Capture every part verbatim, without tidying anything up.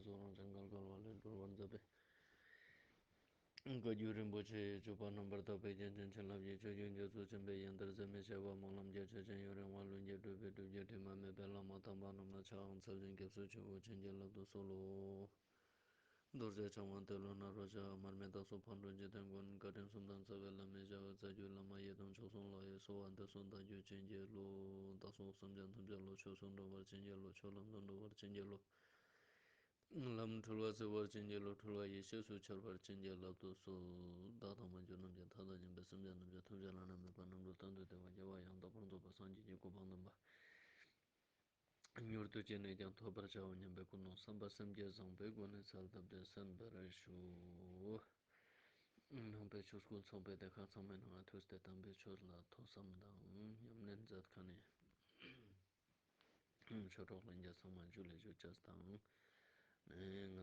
སོགས་རང་བྱུང་གང་ག་བ་ལས་སྒྲོལ་བར་མཛད་པའི་བཀའ་བརྒྱུད་རིན་པོ་ཆེའི་སྤྱོད་པ་རྣམ་པར་དག་པའི་རྒྱན་ཅན་བྱིན་རླབས་ཀྱི་ཆུ་རྒྱུན་རྒྱ་མཚོ་ཆེན་པོའི་ཡང་ལྟར་ཟད་མི་ཤེས་པ་སྨོན་ལམ་རྒྱ་ཆེ་ཞིང་ཡུན་རིང་བ་ལྷུན་གྱིས་གྲུབ་པའི་སྒྲུབ་བརྒྱུད་དྲི་མ་མེད་པའི་བླ་མ་དམ་པ་རྣམས་ལ་ཕྱག་འཚལ་ཞིང་སྐྱབས་སུ་མཆིའོ། བྱིན་གྱིས་བརླབ་ཏུ་གསོལ་ལོ། རྡོ་རྗེ་འཆང་དབང་ཏེ་ལོ་ནཱ་རོ་ཞབས། མར་མི་དྭགས་སོགས་ཕག་གྲུ་འཇིག་རྟེན་མགོན། བཀའ་དྲིན་གསུམ་དང་རྩ་བའི་བླ་མའི་ཞབས། རྩ་བརྒྱུད་བླ་མ་ཡི་དམ་མཆོག་གསུམ་ལ་ཡི་གསོལ་བ་འདེབས་སོ། བདག་རྒྱུད་བྱིན་གྱིས་རློབས། བདག་སོགས་སེམས་ཅན་ཐམས་ཅད་བློ་ཆོས་སུ་འགྲོ་བར་བྱིན་གྱིས་རློབས། ཆོས་ལམ་དུ་འགྲོ་བར་བྱིན་གྱིས་རློབས། ལམ་འཁྲུལ་བ་སེལ་བར་བྱིན་གྱིས་རློབས། འཁྲུལ་བ་ཡེ་ཤེས་སུ་འཆར་བར་བྱིན་གྱིས་བརླབ་ཏུ་གསོལ། བདག་དང་མ་གྱུར་ནམ་མཁའི་མཐའ་དང་མཉམ་པའི་སེམས་ཅན་ཐམས་ཅད་ཐམས་ཅད་བླ་ན་མེད་པ་རྣམ་གྲོལ་གཏན་དུ་བདེ་བ་རྒྱལ་བ་ཡང་དག་པར་རྫོགས་པ་སངས་རྒྱས་ཀྱི་གོ་འཕང་དམ་པ། མྱུར་དུ་ཅི་ནས་ཀྱང་ཐོབ་པར་བྱའོ་སྙམ་པའི་ཀུན་སློང་བསམ་པ་སེམས་བསྐྱེད་བཟང་པོའི་སྒོ་ནས་གསལ་བཏབ་སྟེ་གསན་པར་ཞུ། ནང་པའི་ཆོས་སྐུལ་ཚོགས་པའི་སྡེ་ཁག་ཚང་མའི་ནང་ང་ཐུགས་ཏེ་དམ་པའི་ཆོས་ལ་ཐོས་བསམ་དང་ཉམས་ལེན་མཛད་མཁན་ནི་ཆོས་གྲོགས་ལྷན་རྒྱས་ཚང་མ་ཇུ་ལེ་ཇུ་ཅེས་དང་། ང་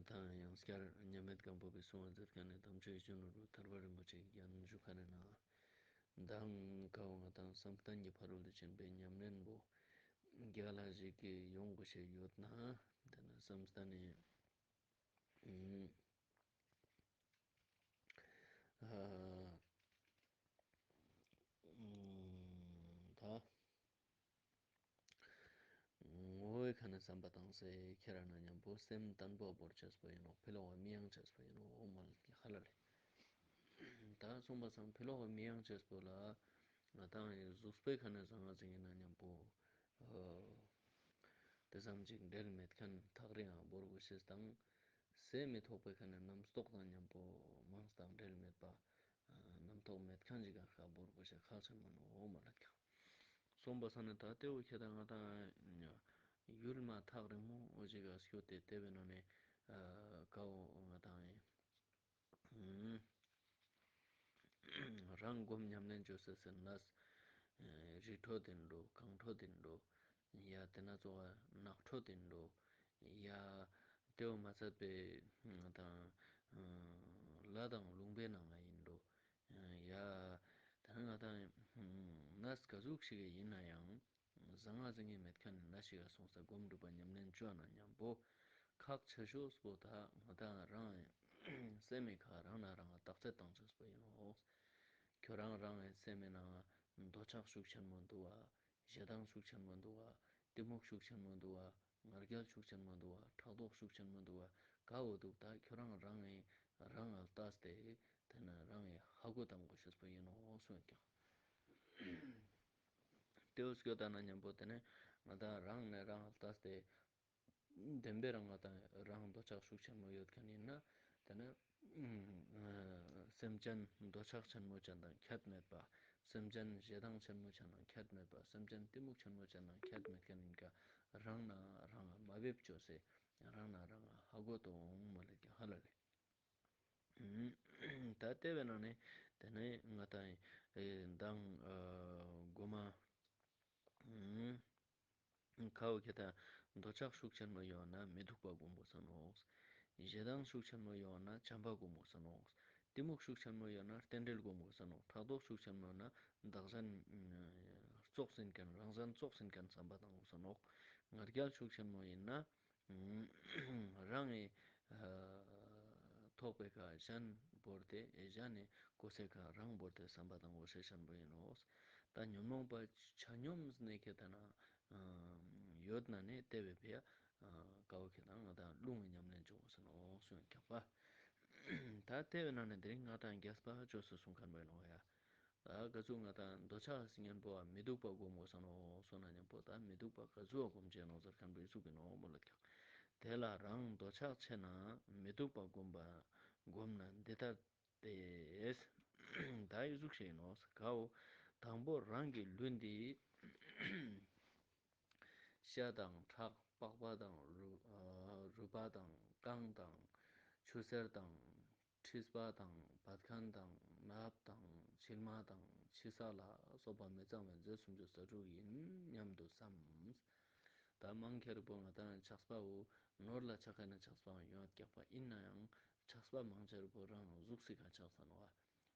དང་ཡང་བསྐྱར་མཉམ་མེད་སྒམ་པོ་པའི་གསུང་བ་མཛད་མཁན་ནི་དམ་ཆོས་ཡིད་བཞིན་ནོར་བུ་ཐར་པ་རིན་པོ་ཆེའི་རྒྱན་ཞུ་མཁན་ནི་ན། མདང་ཁ་བ་ང་དང་བསམ་གཏན་གྱི་ཕ་རོལ་ཏུ་ཕྱིན་པའི་ཉམས་ལེན་པོ་རྒྱ་ལ་ཞིག་གི་ཡོང་དགོས་ཤེས་ཡོད་ན། དེ་ནི་བསམ་གཏན་ནི་ཨ་ད་ངོ་བོའི་ཁ་ནས་བསམ་པ་བཏང་སའི་ཁྱེད་རང་ན་མཉམ་པོ་སེམས་བརྟན་པོ་བོར་ཆེས་པོ་ཡིན་ནོ། ཕི་ལོག་ག་མི་ཡང་ཆེས་པོ་ཡིན་ནོ། འོ་མ་ལ་ཧ་ལ་ལེ། ད་གསུངས་པ་སང་ཕི་ལོག་ག་མི་ཡང་ཆེས་པོ་ལ་ང་དང་ཡི་གཟུགས་པོའི་ཁ་ནས་བཟང་ང་ཟིང་ཡིན་ན་མཉམ་པོ་དེ་ཙམ་ཅིག་འབྲེལ་མེད་མཁན་ཐག་རིང་ང་བོར་དགོས་ཤེས་དང་། ཟས་མི་ཐོགས་པའི་ཁ་ནས་རྣམ་རྟོག་དང་མཉམ་པོ་མང་དང་འབྲེལ་མེད་པ། རྣམ་རྟོག་མེད་མཁན་ཞིག་ག་ཁ་བོར་དགོས་ཤེས་ཁག་ཆེན་མོ་ནོ། འོ་མ་ལ་ཀྱང་གསུངས་པ་སང་ནི་ད་ལྟེ་བོ་ཁྱེད་དང་ང་དང་ཡུལ་མ་ཐག་རིང་མོ་འོ་ཞིག་ག་སྐྱོད་དེ་ལྟེ་བའི་ནང་ནས་ཀའོ་ང་དང་ཡིན། རང་སྒོམ་ཉམས་ལེན་བཅོས་ཟེར་ཟེར་ན། རི་ཁྲོད་དེ་འགྲོ། གངས་ཁྲོད་དེ་འགྲོ། ཡ་དེ་ན་ཙོག་ནགས་ཁྲོད་དེ་འགྲོ། ཡ་དེའོ་མ་ཚད་པའི་དང་ལ་དང་ལུང་པའི་ནང་ང་ཡིན་འགྲོ། ཡ་དེ་ན་ང་དང་ན་ག་ཟུག་ཞིག་ཡིན་ན་ཡང་། བཟང་ང་ཟིང་ངེ་མེད་མཁན་ན་ཞིག་ག་སོང་ས་སྒོམ་སྒྲུབ་པ་ཉམས་ལེན་བཅོ་ན་མཉམ་པོ་ཁག་ཆེ་ཤོས་པོ་ད་ང་དང་རང་སེམས་མི་ཁ་རང་ན་རང་བརྟག་དཔྱད་བཏང་ཆོས་པོ་ཡིན་ནོ། ཁྱོད་རང་རང་སེམས་མི་ནང་འདོད་ཆགས་ཤུགས་ཆེན་མོ་འདུག་བ། ཞེ་སྡང་ཤུགས་ཆེན་མོ་འདུག་བ། གཏི་མུག་ཤུགས་ཆེན་མོ་འདུག་བ། ང་རྒྱལ་ཤུགས་ཆེན་མོ་འདུག་བ། ཕྲག་དོག་ཤུགས་ཆེན་མོ་འདུག་བ། ག་འོ་འདུག་ད་ཁྱོད་རང་རང་ངི་རང་ལ་ལྟ་སྟེ་དེ་ན་རང་ངི་ཧ་གོ་བཏང་དགོས་ཤེས་པོ་ཡིན་ནོ་གསུངས་ཀྱང་། དེའུ་སྐྱོ་ད་ན་མཉམ་པོ་དེ་ནས་ང་དང་རང་ནས་རང་ལ་ལྟ་སྟེ། བདེན་པའི་རང་ང་དང་རང་འདོད་ཆགས་ཤུགས་ཆེན་མོ་ཡོད་མཁན་ཡིན་ན། དེ་ནས་སེམས་ཅན་འདོད་ཆགས་ཆེན་མོ་ཅན་དང་ཁྱད་མེད་པ། སེམས་ཅན་ཞེ་སྡང་ཆེན་མོ་ཅན་དང་ཁྱད་མེད་པ། སེམས་ཅན་གཏི་མུག་ཆེན་མོ་ཅན་དང་ཁྱད་མེད་མཁན་ཡིན་ཀ། རང་ན་རང་ང་མ་འབེབས་བཅོས་སེ་རང་ན་རང་ང་ཧ་གོ་དོ་འོང་མ་ལེ་ཀྱང་ཧ་ལ་ལེ། ད་ལྟེ་བའི་ནང་ནས་དེ་ནས་ང་དང་མདང་དགོ་མ། ཁའོ་ཁྱེད་ད་འདོད་ཆགས་ཤུགས་ཆེན་མོ་ཡོད་ན་མི་སྡུག་པ་སྒོམ་དགོས་ས་ནོག། ཞེ་སྡང་ཤུགས་ཆེན་མོ་ཡོད་ན་བྱམས་པ་སྒོམ་དགོས་ས་ནོག། གཏི་མུག་ཤུགས་ཆེན་མོ་ཡོད་ན་རྟེན་འབྲེལ་སྒོམ་དགོས་ས་ནོག། ཕྲག་དོག་ཤུགས་ཆེན་མོ་ཡོད་ན་བདག་གཞན་ཙོགས་ཟིན་མཁན་རང་གཞན་ཙོགས་ཟིན་མཁན་བསམ་པ་བཏང་དགོས་ས་ནོག། ང་རྒྱལ་ཤུགས་ཆེན་མོ་ཡིན་ན། རང་གི་ཐོགས་པའི་ཁ་གཞན་བོར་ཏེ་གཞན་ནི་གོ་སའི་ཁ་རང་བོར་ཏེ་བསམ་པ་དང་འོ་ཤེས་ཆེན་པོ་ཡིན་ནོ། ད་ཉོན་མོངས་པ་ཆ་སྙོམས་ནས་ཁྱེད་ད་ན་ཡོད་ན་ནི་དེ་བས་ཕེ་ཀའོ་ཁྱེད་དང་ང་དང་རླུང་གི་ཉམས་ལེན་བྱུང་ཟེར་ནོ་གསུངས་ཀྱག་པ། ད་དེ་བས་ན་ནི་དེ་རིང་ང་དང་རྒྱས་པ་བཅོས་སུ་གསུང་མཁན་པོ་ཡིན་ནོ་ཡ། ད་ག་ཚོད་ང་དང་འདོད་ཆགས་སྙན་པོ་བ་མི་སྡུག་པ་སྒོམ་དགོས་ས་ནོ་གསུངས་ན་མཉམ་པོ་ད་མི་སྡུག་པ་ག་ཚོད་བ་སྒོམ་བྱས་ནོ་ཟེར་མཁན་པོ་ཡི་ཚུགས་པའི་ནོ་མོ་ལ་ཀྱང་། དེ་ལ་རང་འདོད་ཆགས་ཆེ་ན་མི་སྡུག་པ་སྒོམ་པ་སྒོམ་ན་འདི་ལྟར་ཏེ། ད་ཡི་ཚུགས་ཤེས་ནོ་གའོ། དང་པོ་རང་གི་ལུས་འདི་ཤ་དང་ཁྲག་པགས་པ་དང་རུས་རུས་པ་དང་རྐང་དང་ཆུ་སེར་དང་། མཁྲིས་པ་དང་བད་ཀན་དང་ནད་དང་མཆིལ་མ་དང་ཕྱི་ས་ལ་སོགས་པ་མི་གཙང་བའི་རྫས་སུམ་ཅུ་རྩ་དྲུག་ཡིན་སྙམ་དུ་བསམ། ད་མང་ཁྱེར་པོ་ང་དང་ཆགས་པ་བོ་ནོར་ལ་ཆགས་མཁན་ནི་ཆགས་པའང་ཡོད་ཀྱག་པ་ཡིན་ན་ཡང་ཆགས་པ་མང་ཆེར་པོ་རང་གཟུགས་སི་ཁ་ཆགས་ས་ནོ་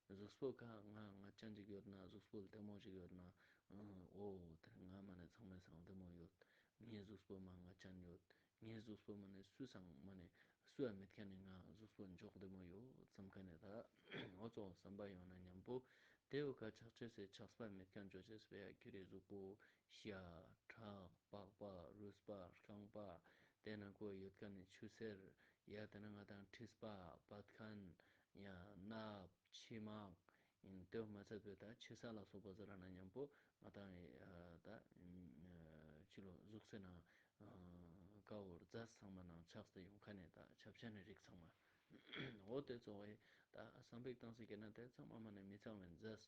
བ། གཟུགས་པོ་ཁ་ང་ང་ཅན་ཅིག་ཡོད་ན་གཟུགས་པོ་ལྡེ་མོ་ཅིག་ཡོད་ན་ཨོ་དེ་ང་མ་ནས་ཚང་མའི་སང་ལྡེ་མོ་ཡོད། ངའི་གཟུགས་པོ་མ་ང་ཅན་ཡོད། ངའི་གཟུགས་པོ་མ་ནས་སུས་སང་མ་ནས་ སུ་ཡང་མེད་མཁན་ནི་ང་གཟུགས་པོ་འཇོག་བདེ་མོ་ཡོད་བསམ་མཁན་ནི་ད་འོ་ཙོག་བསམ་པ་ཡོང་ན་མཉམ་པོ་དེ་འོ་ཁ་ཆགས་ཆེ་སེ་ཆགས་པ་མེད་མཁན་ཅོ་ཆེ་སེ་ཡ་ཁྱོད་རའི་གཟུགས་པོ་ཤ་ཁྲག་པགས་པ་རུས་པ་རྐང་པ་དེ་ན་ཁོ་ཡོད་མཁན་ནི་ཆུ་སེར་ཡ་དེ་ན་ང་དང་མཁྲིས་པ་བད་ཁན་ཡ་སྣབས་མཆི་མ། ཡིན་དེ་མ་ཚད་པའི་ད་ཆེ་ས་ལ་སོགས་པ་ཟེར་ན་མཉམ་པོ་ང་དང་ད་ཕྱི་ལོ་གཟུགས་སེ་ན་ཀ་བོར་རྫས་ཚང་མ་ནང་ཆགས་ཏེ་ཡོང་ཁ་ནས་ད་ཆབ་ཆ་ནས་རིགས་ཚང་མ་འོ་དེ་གཙོ་བོ་ད་བསམ་པའི་སྟངས་སུ་སྐྱེ་ན་དེ་ཚང་མ་མ་ནས་མི་ཚང་བའི་རྫས་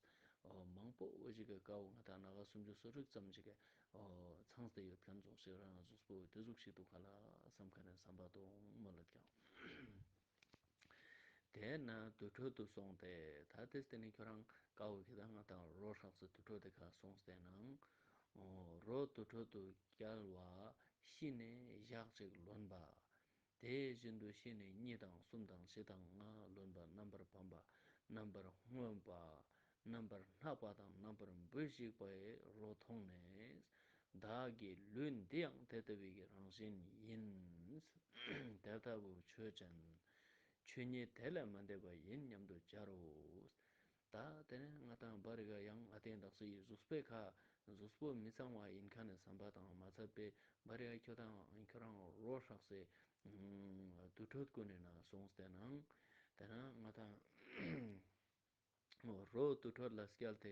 མང་པོ་འོ་ཞིག་གི་ཀ་བོ་ང་དང་ན་ག་སུམ་ཅུ་སོ་དྲུག་ཙམ་ཞིག་གི་ཚང་སྟེ་ཡོད་མཁན་ཙོགས་ཤིག་རང་གཟུགས་པོ་དེ་གཟུགས་ཤིག་འདུག་ག་ལ་བསམ་ཁ་ནས་བསམ་པ་དང་མ་ལ་ཀྱང་། དེས་ན་དུར་ཁྲོད་དུ་སོང་སྟེ་ད་དེ་སྟེ་ནི་ཁྱོད་རང་ཀ་བོ་ཁྱེད་དང་ང་དང་རོ་ཧྲག་སེ་དུར་ཁྲོད་དེ་ཁ་སོང་སྟེ་ནང་རོ་དུར་ཁྲོད་དུ་བསྐྱལ་བ་ཤི་ནས་ཞག་གཅིག་ལོན་པ། དེ་བཞིན་དུ་ཤི་ནས་གཉིས་དང་གསུམ་དང་བཞི་དང་ལྔ་ལོན་པ་རྣམ་པར་བམ་པ་རྣམ་པར་མངོན་པ་རྣམ་པར་སྣང་བ་དང་རྣམ་པར་འབུ་ཞིག་པའི་རོ་མཐོང་ནས། བདག་གི་ལུས་འདི་ཡང་དེ་ལྟ་བུའི་རང་བཞིན་ཡིན། དེ་ལྟ་བུ་ཆོས་ཅན། ཆོས་ཉིད་དེ་ལས་མ་འདས་པ་ཡིན་སྙམ་དུ་སྦྱར་རོ། ད་དེ་ནས་ང་དང་བ་རི་ག་ཡང་ང་དེ་འདག་སི་ཡི་གཟུགས་པོའི་ཁ་གཟུགས་པོ་མི་གཙང་བ་ཡིན་ཁ་ནས་བསམ་པ་དང་མ་ཚད་པའི་བ་རི་ག་ཁྱོད་དང་ཁྱོད་རང་རོ་ཧྲག་སེ་དུར་ཁྲོད་ཀུན་ནས་ན་སོང་སྟེ་ནང་དེ་ན་ང་དང་། རོ་དུར་ཁྲོད་ལ་བསྐྱལ་ཏེ་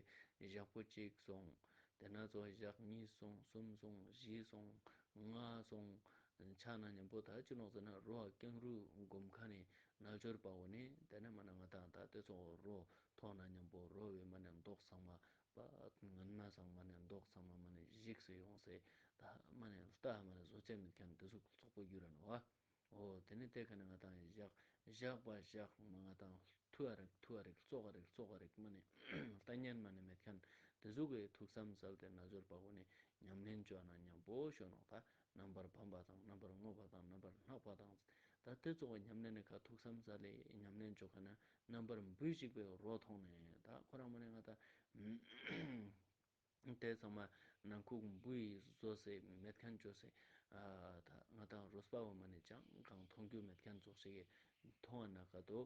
ཞག་པོ་གཅིག་སོང་། དེ་ན་ཚོ་ཞག་གཉིས་སོང་། གསུམ་སོང་། བཞི་སོང་། ལྔ་སོང་། ཆ་ན་མཉམ་པོ་ད་ཅི་ནོག་ཟེར་ན་རོ་ཀེང་རུས་སྒོམ་ཁ་ནས་རྣལ་འབྱོར་པ་བོ་ནི་དེ་ན་མ་ན་ང་དང་ད་དེ་ཚོ་རོ་མཐོང་ན་མཉམ་པོ་རོ་བའི་མ་ནས་མདོག་ཚང་མ་པ་ངན་མ་ཚང་མ་ནས་མདོག་ཚང་མ་མ་ནས་ཞིག་སེ་ཡོང་སེ་ད་མ་ནས་ལྟ་མ་ནས་བཟོ་བྱེད་མེད་མཁན་དེ་ཚོ་ཚོགས་པ་རྒྱུ་ར་ནོ་བ། འོ་དེ་ནི་དེ་ག་ནས་ང་དང་ཞག་ཞག་པ་ཞག་མ་ང་དང་ཐུ་བ་རིག་ཐུ་བ་རིག་ཙོག་ག་རིག་ཙོག་ག་རིག་མ་ནི་ལྟ་ཉན་མ་ནི་མེད་མཁན་དེ་ཟུག་གི་ཐུགས་བསམ་གསལ་ཏེ་རྣལ་འབྱོར་པ་བོ་ནི་ཉམས་ལེན་བཅོ་ན་མཉམ་པོ་ཤོ་ནོག་ད་རྣམ་པར་བམ་པ་དང་རྣམ་པར་མངོན་པ་དང་རྣམ་པར་སྣང་བ་དང་ད་དེ་ཙོག་གི་ཉམས་ལེན་ནི་ཁ་ཐུགས་བསམ་གསལ་ལེ་ཉམས་ལེན་བཅོ་ཁ་ན་རྣམ་པར་འབུ་ཞིག་པའི་རོ་མཐོང་ནས་ད་ཁོ་རང་མ་ནི་ང་ད། དེ་ཚང་མ་ནང་ཁུག་འབུ་ཡིས་བཟོས་སེ་མེད་མཁན་བཅོས་སེ། ད་ང་དང་རུས་པ་བོ་མ་ནས་ཅང་གང་མཐོང་རྒྱུ་མེད་མཁན་ཙོགས་ཤིག་མཐོང་བ་ན་ག་དོ།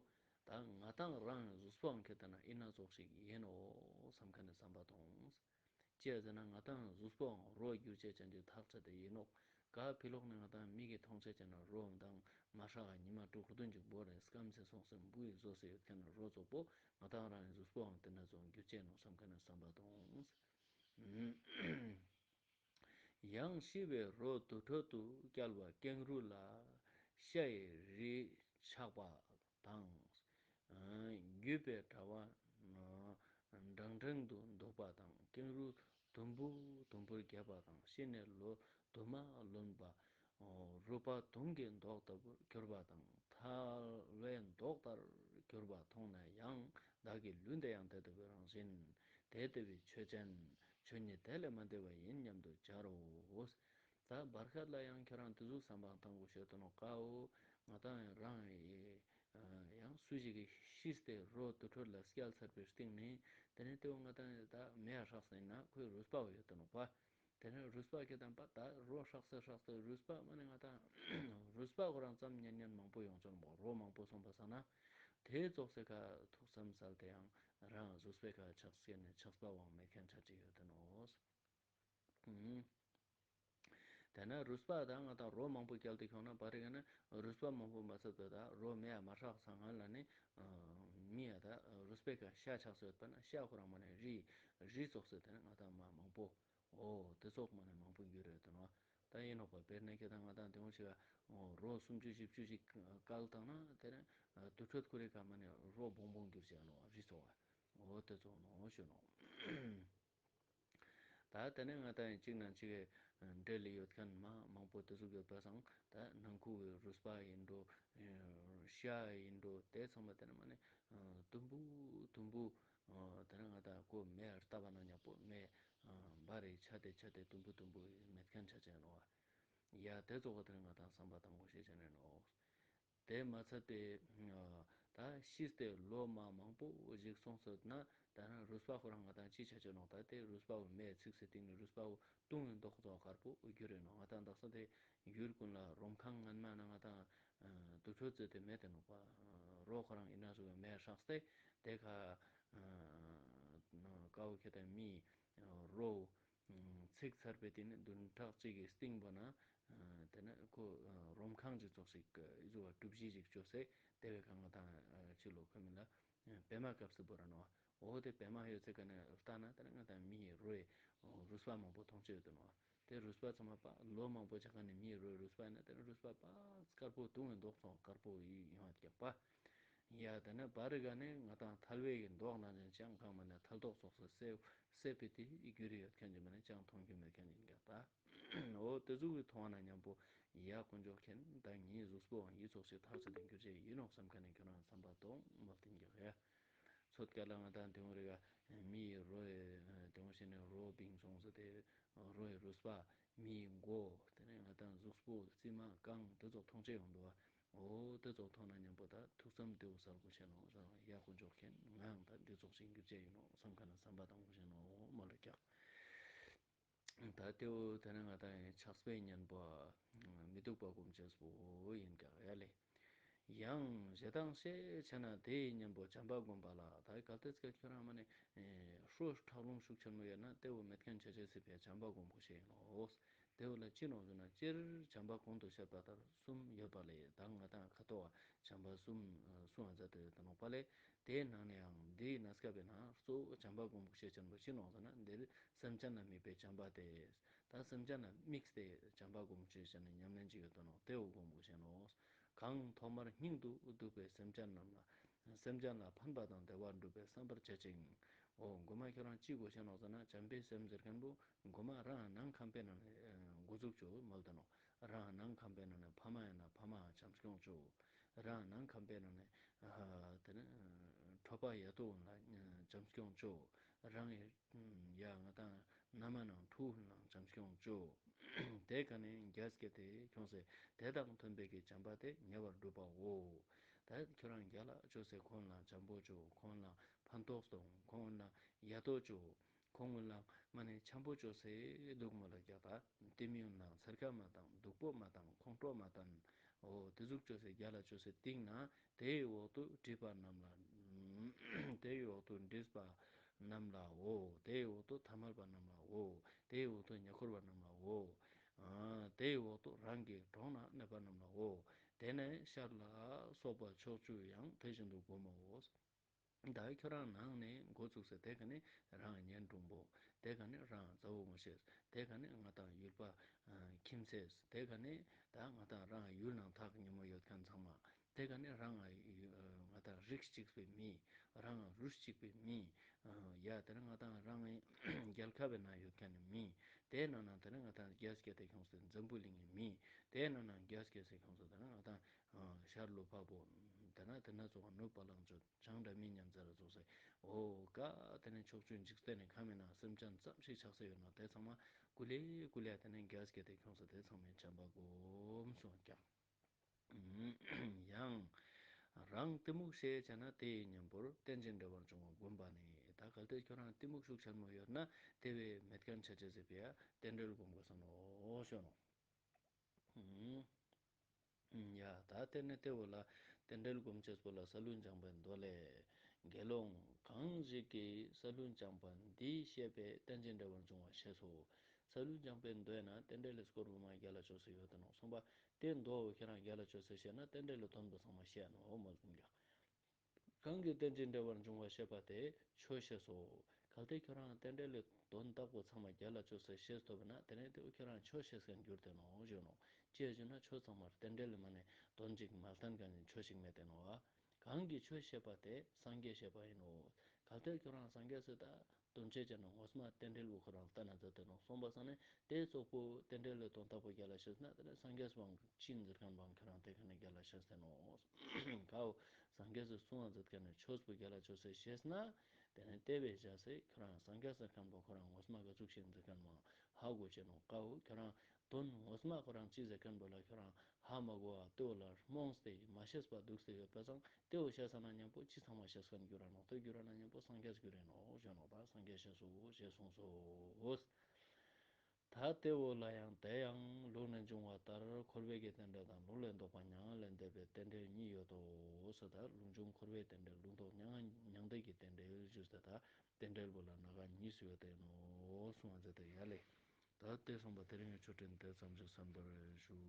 ད་ང་དང་རང་གཟུགས་པོའང་ཁེ་ད་ན་ཨི་ན་ཙོགས་ཤིག་ཡིན་ནོ་བསམ་མཁན་ནས་བསམ་པ་དང་། ཅི་ཟེར་ན་ང་དང་གཟུགས་པོའང་རོ་རྒྱུ་བྱས་ཅན་གྱི་ཐག་ཆོད་དེ་ཡིན་ནོ། ག་ཕི་ལོག་ནས་ང་དང་མིག་གིས་མཐོང་ཆ་ཅན་ན་རོ་དང་མ་ཧྲག་ཉི་མ་དྲུག་བདུན་གྱི་འབོར་རེ་སྐམ་སེ་སོང་སེ་འབུ་ཡིས་བཟོས་སེ་ཡོད་མཁན་ན་རོ་ཙོག་པོ་ང་དང་རང་གི་གཟུགས་པོའང་དེ་ན་ཙོགས་རྒྱུ་བྱས་ནོ་བསམ་མཁན་ནས་བསམ་པ་དང་། ཡང་ཤི་བའི་རོ་དུར་ཁྲོད་དུ་བསྐྱལ་བ་ཀེང་རུས་ལ་ཤ་ཡི་རིས་ཆགས་པ་དང་། རྒྱུས་པའི་དྲ་བ་འབྲིང་འབྲིང་དུ་འདོགས་པ་དང་ཀེང་རུས་དུམ་བུ་དུམ་བུར་རྒྱས་པ་དང་ཤི་ནས་ལོ་དུ་མ་ལོན་པ། རུས་པ་དུང་གི་མདོག་ལྟ་བུར་གྱུར་པ་དང་ཐལ་བའི་མདོག་ལྟར་གྱུར་པ་མཐོང་ན་ཡང་བདག་གི་ལུས་འདི་ཡང་དེ་ལྟ་བུའི་རང་བཞིན། དེ་ལྟ་བུའི་ཆོས་ཅན། ཆོས་ཉིད་དེ་ལས་མ་འདས་པ་ཡིན་སྙམ་དུ་སྦྱར་རོ། ད་བར་སྐབས་ལ་ཡང་ཁྱོད་རང་དེ་ཟུག་བསམ་པ་བཏང་དགོས་ཤེས་དོན་ནོ་ཀའོ། ང་དང་རང་ཡང་སུ་ཞིག་གིས་ཤི་སྟེ་རོ་དུར་ཁྲོད་ལ་བསྐྱལ་ཚར་བའི་སྟེང་ནས་དེ་ནས་དེ་བོ་ང་དང་ད་མེ་ཡ་ཧྲག་ཟིན་ན་ཁོའི་རུས་པ་བོ་ཡོད་དོ་ནོ་པ། དེ་ནས་རུས་པ་ཁྱེད་དང་པ་ད་རོ་ཧྲག་སེ་ཧྲག་སེ་རུས་པ་མ་ནི་ང་དང་རུས་པ་ཁོ་རང་ཙམ་ཉན་ཉན་མང་པོ་ཡོང་ཆོག་མོ་རོ་མང་པོ་སོང་པ་ས་ན་དེ་ཙོགས་སེ་ཁ་ཐུགས་བསམ་གསལ་ཏེ་ཡང་རང་གཟུགས་པོའི་ཁ་ཆགས་སེ་ནས་ཆགས་པ་བང་མེད་མཁན་ཆ་ཅིག་ཡོད་དེ་ནོ། དེ་ན་རུས་པ་དང་ང་དང་རོ་མང་པོ་བསྐྱལ་ཏེ་ཁྱོང་ན་བ་རེ་ག་ན་རུས་པ་མང་པོ་མ་ཚད་དོ་ད་རོ་མེ་ཡ་མ་ཧྲག་ས་ང་ལ་ནི་མི་ཡ་ད་རུས་པའི་ཁ་ཤ་ཆགས་སེ་ཡོད་པ་ན་ཤ་ཁོ་རང་མ་ནི་རི་རི་ཙོགས་སེ་དེ་ན་ང་དང་མ་མང་པོ། འོ་དེ་ཚོགས་མ་ནས་མང་པོ་འགྱུར་རེད་དོ་ནོ། ད་ཡིན་ནོག་པ་དཔེར་ན་ཁྱེད་དང་ང་དང་དེ་འོང་ཞིག་ག་རོ་སུམ་ཅུ་བཞི་བཅུ་ཞིག་བཀལ་བཏང་ན་དེ་ནས་དུར་ཁྲོད་ཁོ་རེ་ག་མ་ནས་རོ་བོང་བོང་འགྱུར་བྱས་ནོ་རི་ཚོགས་འོ་དེ་ཚོགས་ནོ་ཞུ་ནོ། ད་དེ་ནས་ང་དང་ཡིན་གཅིག་ན་གཅིག་གི་འབྲེལ་ལི་ཡོད་མཁན་མ་མང་པོ་དེ་ཚོ་ཡོད་པ་སང་ད་ནང་ཁུག་གི་རུས་པ་ཡིན་འགྲོ། ཤ་ཡིན་འགྲོ་དེ་ཚང་མ་དེ་ནས་མ་ནས་དུམ་བུ་དུམ་བུ། དེ་ནས་ང་དང་ཁོ་མེ་ལྟ་བ་ན་ཉག་པོ་མེ་འབའ་རེ་ཆ་དེ་ཆ་དེ་དུམ་བུ་དུམ་བུ་མེད་མཁན་ཆ་ཅན་ནོ། ཡ་དེ་ཚོ་ག་དེ་ནས་ང་དང་བསམ་པ་དང་པོ་ཤེས་ཅན་ནོ། དེ་མ་ཚད་དེ་ད་ཤི་སྟེ་ལོ་མ་མང་པོ་ཞིག་སོང་ཚོད་ན་ད་ན་རུས་པ་ཁོ་རང་ང་དང་ཅི་ཆ་ཅན་ནོ། ད་དེ་རུས་པ་བོ་མེ་ཚིག་སེ་སྟེང་ནས་རུས་པ་བོ་བཏུང་བའི་མདོག་ཚོ་དཀར་པོ་འགྱུར་རེ་ནོ། ང་དང་དག་ས་དེ་ཡུལ་ཀུན་ལ་རོམ་ཁང་ངན་མ་ན་ང་དང་ དུར་ཁྲོད་རྩེ་དེ་མེད་དེ་ནོག་པ། རོ་ཁོ་རང་ཡིན་ན་ཟུག་མེད་ཧྲག་སྟེ་དེ་ཁ་ཀའོ་ཁེ་ཏེ་མི་རོ་ཚིག་ཚར་བའི་དེ་ནི་བདུན་ཕྲག་གཅིག་གི་སྟེང་པོ་ན་དེ་ནི་ཁོ་རོམ་ཁང་གི་ཚོགས་ཤིག་ཨི་ཟུ་བ་གྲུ་བཞི་ཞིག་བཅོས་སེ་དེ་བས་ཁ་ང་དང་ཕྱི་ལོ་ཁ་མི་ལ་པད་མ་སྐབས་སུ་བོར་ནོ། འོ་དེ་པད་མ་ཡོད་ཚད་ཀ་ནས་ལྟ་ན་དེ་ནི་ང་དང་མི་ཡི་རོའི་རུས་པ་མང་པོ་མཐོང་ཆོས་ཡོད་དེ་ནོ། དེ་རུས་པ་ཚང་མ་པ་ལོ་མང་པོ་ཆགས་ཀ་ནས་མིའི་རོའི་རུས་པ་ཡིན་ན་དེ་ནི་རུས་པ་པ་དཀར་པོ་དུང་བའི་མདོག་ཚོང་དཀར་པོ་ཡིན་ཡོང་བ་རྒྱག་པ། ཡ་དེ་ནི་བ་རི་ག་ནས་ང་དང་ཐལ་བའི་གི་མདོག་ནང་བཞིན་ཅང་གང་མ་ནས་ཐལ་མདོག་ཚོགས་སུ་སེ་སེ་པི་ཏི་རྒྱུ་རི་ཡོད་མཁན་གྱི་མ་ནས་ཅང་མཐོང་རྒྱུ་མེད་མཁན་ཡིན་རྒྱག་ད། འོ་དེ་ཟུག་གི་མཐོང་བ་ན་མཉམ་པོ་ཡ་དཀོན་མཆོག་མཁྱེན་ད་ངའི་གཟུགས་པོའང་ཡི་ཚོགས་ཤིག་ཐག་ཆོད་དེ་འགྱུར་བྱེད་ཡིན་ནོག་བསམ་མཁན་ནས་ཁྱོད་རང་བསམ་པ་གཏོང་མོལ་ཏེ་རྒྱག་ཡ། ཚོད་ཀ་ལ་ང་དང་དེ་འོང་རེ་ག་མི་ཡི་རོ་ཡི་དེ་འོང་ཞེ་ནས་རོ་བིང་སོང་ཟེར་ཏེ་རོ་ཡི་རུས་པ་མི་ཡི་མགོ་དེ་ནས་ང་དང་གཟུགས་པོ་རྩིབ་མ་རྐང་དེ་ཚོ་མཐོང་ཆེ་ཡོང་འདུག་བ། འོ་དེ་ཚོ་མཐོང་ན་མཉམ་པོ་ད་ཐུགས་བསམ་དེའུ་གསལ་པོ་བྱས་ནོ་ཡ་དཀོན་མཆོག་མཁྱེན་ངའང་ད་འདི་ཚོགས་ཤིག་འགྱུར་བྱས་ཡིན་ནོ་བསམ་མཁན་ན་བསམ་པ་དང་པོ་བྱས་ནོ་མ་ལ་རྒྱག་ད་ལྟེའུ་དེ་ནི་ང་དང་ཡང་ཆགས་པའི་གཉེན་པོ་མི་སྡུག་པ་སྒོམ་བྱེད་པོ་ཡིན་ཀྱང་ཡ་ལེ། ཡང་ཞེ་སྡང་ཤས་ཆེ་ན་དེའི་གཉེན་པོ་བྱམས་པ་སྒོམ་པ་ལ། ད་གལ་ཏེ་ཁྱོད་རང་མ་ནི་ཧྲོ་ཁྲག་རླུང་ཤུགས་ཆེན་མོ་ཡོད་ན་ལྟེའུ་མེད་མཁན་ཆ་ཆེ་སྲིད་པའི་བྱམས་པ་སྒོམ་དགོས་ཤེས་ཡིན་ནོ། ལྟེའུ་ལ་ཅི་ནོ་ཟེར་ན་སྤྱིར་བྱམས་པ་གོང་དུ་བཤད་པ་ལྟར་གསུམ་ཡོད་པ་ལས་ད་ང་དང་ཁ་ཐོག་བྱམས་པ་གསུམ་གསུང་བ་མཛད་དེ་ཡོད་དེ་ནོ་པ་ལས། དེའི་ནང་ནས་ཡང་འདིའི་གནས་སྐབས་པའི་ནང་གཙོ་བོ་བྱམས་པ་སྒོམ་དགོས་ཤེས་ཆེན་པོ་ཅི་ནོ་ཟེར་ན་འདིར་སེམས་ཅན་ལ་དམིགས་པའི་བྱམས་པ་སྟེ། ད་སེམས་ཅན་ལ་དམིགས་ཏེ་བྱམས་པ་སྒོམ་དགོས་ཤེས་ནི་ཉམས་ལེན་ཅིག་ཡོད་དོ་ནོ་ལྟེའུ་སྒོམ་དགོས་ཤེས་ནོ། གང་ཐོག་མར་སྙིང་དུ་སྡུག་པའི་སེམས་ཅན་རྣམས་ལ་སེམས་ཅན་ལ་ཕན་པ་དང་བདེ་བ་སྒྲུབ་པའི་བསམ་པར་བྱེད་ཅིང་། འོ་མགོ་མ་ཁྱོད་རང་ཅི་དགོས་ཤེས་ནོ་ཟེར་ན་བྱམས་པའི་སེམས་ཟེར་མཁན་པོ་མགོ་མ་རང་ནང་ཁམས་པའི་ནང་ནས་འགོ་འཛུགས་ཆོག་མོལ་དོ་ནོ། རང་ནང་ཁམས་པའི་ནང་ནས་ཕ་མ་ཡིན་ན་ཕ་མ་བྱམས་སྐྱོང་ཆོག་རང་ནང་ཁམས་པའི་ནང་ནས་དེ་ནི་གྲོགས་པ་ཡ་དོ་ལ་བྱམས་སྐྱོང་ཆོག་རང་གི་ཡ་ང་དང་མནའ་མ་ནང་ཕྲུ་གུ་ནང་བྱམས་སྐྱོང་བཅོ། དེ་ག་ནས་རྒྱལ་སྐྱེ་དེ་ཁྱོངས་སེ་དེ་དང་མཐུན་པའི་གི་བྱམས་པ་དེ་ཉེ་བར་སྒྲུབ་པའོ། ད་ཁྱོད་རང་རྒྱལ་ལ་བཅོས་སེ་ཁོང་ལ་བྱམས་པོ་བཅོ། ཁོང་ལ་ཕན་ཐོགས་གཏོང་། ཁོང་ལ་ཡ་ཏོ་བཅོ། ཁོང་ལ་མ་ནས་འཆམ་པོ་བཅོས་སེ་སྡུག་མོ་ལ་རྒྱག་ད་ལྟེ་མིའུ་ནང་ཚར་ཁ་མ་བཏང་། སྡུག་པོ་མ་བཏང་། ཁོང་ཁྲོ་མ་བཏང་། འོ་དེ་ཟུག་བཅོས་སེ་རྒྱལ་ལ་བཅོས་སེ་སྟེང་ན། དེའི་འོག་ཏུ་སྒྲིབ་པ་རྣམས་ལ། དེའི་འོག་ཏུ་སྒྲིབ་པ་རྣམས་ལའོ། དེའི་འོག་ཏུ་ཐ་མལ་པ་རྣམས་ལའོ། དེའི་འོག་ཏུ་ཉེ་འཁོར་བ་རྣམས་ལའོ། དེའི་འོག་ཏུ་རང་གི་གྲོང་ན་གནས་པ་རྣམས་ལའོ། དེ་ནས་ཤར་ལ་སོགས་པ་ཕྱོགས་བཅུ་ཡང་དེ་བཞིན་དུ་བསྒོམ་མོ། ད་ཁྱོད་རང་ནང་ནས་འགོ་བཙུགས་སེ་དེ་ག་ནས་རང་གཉེན་དྲུང་པོ། དེ་ག་ནས་རང་མཛའ་བོ་ངོ་ཤེས། དེ་ག་ནས་ང་དང་ཡུལ་པ་ཁྱིམ་མཚེས། དེ་ག་ནས་ད་ང་དང་རང་ཡུལ་ནང་ཐག་ཉེ་མོ་ཡོད་མཁན་ཚང་མ། དེ་ག་ནས་རང་ང་ང་དང་རིགས་གཅིག་པའི་མི། རང་ང་རུས་གཅིག་པའི་མི། ཡ་དེ་ནས་ང་དང་རང་རྒྱལ་ཁབ་པའི་ནང་ཡོད་མཁན་ནི་མི། དེ་ནང་ན་དེ་ནས་ང་དང་རྒྱལ་སྐྱེ་དེ་ཁྱོངས་སེ་འཛམ་བུ་གླིང་གི་མི། དེ་ནང་ན་རྒྱལ་སྐྱེ་སེ་ཁྱོངས་སེ་དེ་ནས་ང་དང་ཤར་ལུས་འཕགས་པོ། དེ་ན་དེ་ན་ཚོ་ནུབ་བ་ལང་སྤྱོད་བྱང་སྒྲ་མི་མཉམ་ཟེར་ར་ཚོགས་སེ་འོ་ཀ་དེ་ནས་ཕྱོགས་བཅུའི་འཇིག་རྟེན་ནི་ཁམས་མི་ནང་སེམས་ཅན་ཙམ་ཞིག་ཆགས་སེ་ཡོད་ན་དེ་ཚང་མ་ཀུ་ལེ་ཀུ་ལེ་དེ་ནས་རྒྱལ་སྐྱེ་དེ་ཁྱོངས་སེ་དེ་ཚང་མས་བྱམས་པ་སྒོམ་གསུངས་ཀྱང་། ཡང་། རང་གཏི་མུག་ཤས་ཆེ་ན་དེའི་གཉེན་པོར་རྟེན་ཅིང་འབྲེལ་བར་འབྱུང་བ་བསྒོམ་པ་ནི། ད་གལ་ཏེ་ཁྱོད་རང་གཏི་མུག་ཤུགས་ཆེན་མོ་ཡོད་ན་དེ་བས་མེད་མཁན་ཆ་ཆེ་ཟེར་བས་རྟེན་འབྲེལ་བསྒོམ་དགོས་ས་ནོ་ཞོ་ནོ། ཡ་ད་དེ་ནས་དེ་བོ་ལ་རྟེན་འབྲེལ་སྒོམ་བྱེད་པོ་ལ་ས་བླུན་སྦྱངས་པའི་མདོ་ལས། དགེ་སློང་གང་ཞིག་གིས་ས་བླུན་སྦྱངས་པ་འདིའི་བཤད་པས་རྟེན་ཅིང་འབྲེལ་བར་འབྱུང་བ་ཤེས་སོ། ས་བླུན་སྦྱངས་པའི་མདོ་ཡིན་ན་རྟེན་འབྲེལ་ལས་སྐོར་བུ་མ་རྒྱལ་ལ་ཆོས་སུ་ཡོད་དེ་ནོ་གསུངས་པ། དེ་མདོ་བོ་ཁྱེད་རང་རྒྱལ་ལ་ཆོས་སུ་བཤད་ན་རྟེན་འབྲེལ་ལས་དོན་པོ་ཚང་མ་བཤད་ནོ་མོལ་ཟིན་ཀྱང་། གང་གིས་རྟེན་ཅིང་འབྲེལ་བར་འབྱུང་བ་ཤེས་པ་དེས་ཆོས་ཤེས་སོ། གལ་ཏེ་ཁྱོད་རང་རྟེན་འབྲེལ་ལས་དོན་དག་པོ་ཚང་མ་རྒྱལ་ལ་ཆོས་སུ་ཤེས་ཐུབ་ན་དེ་ནས་དེ་ཁྱོད་རང་ཆོས་ཤེས་མཁན་འགྱུར་དེ་ནོ་ཞུ་ནོ། ཅི་ཞུ་ན་ཆོས་ཚང་མར་རྟེན་འབྲེལ་ལས་མ་ནས་དོན་ཅིག་མ་བསྟན་མཁན་ནི་ཆོས་ཤིག་མེད་དེ་ནོ། གང་གིས་ཆོས་ཤེས་པ་དེ་སངས་རྒྱས་ཤེས་པ་ཡིན་ནོ། གལ་ཏེ་ཁྱོད་རང་སངས་རྒྱས་སུ་ད་དོན་ཆེ་ཅན་ནོ་ངོ་མ་རྟེན་འབྲེལ་བོ་ཁོ་རང་ལྟ་ན་མཛད་དེ་ནོ་གསུངས་པ་སང་ནས་དེ་ཙོག་པོ་རྟེན་འབྲེལ་ལས་དོན་དག་པོ་རྒྱལ་ལ་ཤེས་ན་དེ་ནས་སངས་རྒྱས་བང་ཅི་འཛིར་མཁན་བང་ཁྱོད་རང་དེ་ཁ་ནས་རྒྱལ་ལ་ཤེས་ཟེར་ནོ། ཀའོ། སངས་རྒྱས་སུ་གསུང་བ་མཛད་མཁན་ནི་ཆོས་པོ་རྒྱལ་ལ་ཆོས་སེ་ཤེས་ན། དེ་ནས་དེ་བས་བྱ་སེ་ཁྱོད་རང་སངས་རྒྱས་སུ་མཁན་པོ་ཁོ་རང་ངོ་མ་ག་ཚུགས་ཤིག་འཛིར་མཁན་བང་ཧ་གོ་ཅེ་ནོ་ཀའོ་ཁྱོད་རང་དོན་ངོ་མ་ཁོ་རང་ཅི་ཟེར་མཁན་པོ་ལ་ཁྱོད་རང་ཧ་མ་གོ་བ་ལྟོས་ལ་རྨོངས་ཏེ་མ་ཤེས་པ་འདུག་སྟེ་ཡོད་པ་སང་དེ་བོ་ཤེས་ས་ན་མཉམ་པོ་ཅི་ཚང་མ་ཤེས་མཁན་འགྱུར་ར་ནོ་དེ་འགྱུར་ར་ན་མཉམ་པོ་སངས་རྒྱས་འགྱུར་རེ་ནོ་ཞེས་ནོ་ད་སངས་རྒྱས་ཤེས་སོ་ཞེས་གསུངས་སོ། ད་དེ་འོག་ལ་ཡང་དེ་ཡང་ལུགས་ནས་འབྱུང་བ་ལྟར་འཁོར་བའི་གི་རྟེན་འབྲེལ་དང་ལུགས་ལས་ལྡོག་པ་མྱང་ལས་འདས་པའི་རྟེན་འབྲེལ་གཉིས་ཡོད་དོ་ཟེར། ད་ལུགས་འབྱུང་འཁོར་བའི་རྟེན་འབྲེལ། ལུགས་ལྡོག་མྱང་མྱང་འདས་ཀྱི་རྟེན་འབྲེལ་ཞུ་ཟེར། ད་རྟེན་འབྲེལ་པོ་ལ་ན་ག་གཉིས་སུ་ཡོད་དེ་ནོ་གསུང་བ་མཛད་དེ་ཡ་ལེ། ད་དེ་གསུངས་པ་དེ་རིང་གི་ཆོས་འབྲེལ་དེ་ཙམ་ཞིག་གསན་པར་ཞུ།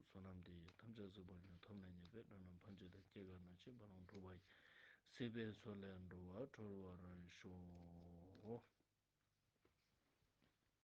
བསོད་ནམས་འདི་ཡིས་ཐམས་ཅད་གཟིགས་པ་ཉིད། ཐོབ་ནས་ཉེས་པའི་དགྲ་རྣམས་ཕམ་བྱས་ཏེ། སྐྱེ་རྒ་ན་འཆིའི་རྦ་ཀློང་འཁྲུགས་པ་ཡི། སྲིད་པའི་མཚོ་ལས་འགྲོ་བ་སྒྲོལ་བར་ཤོག།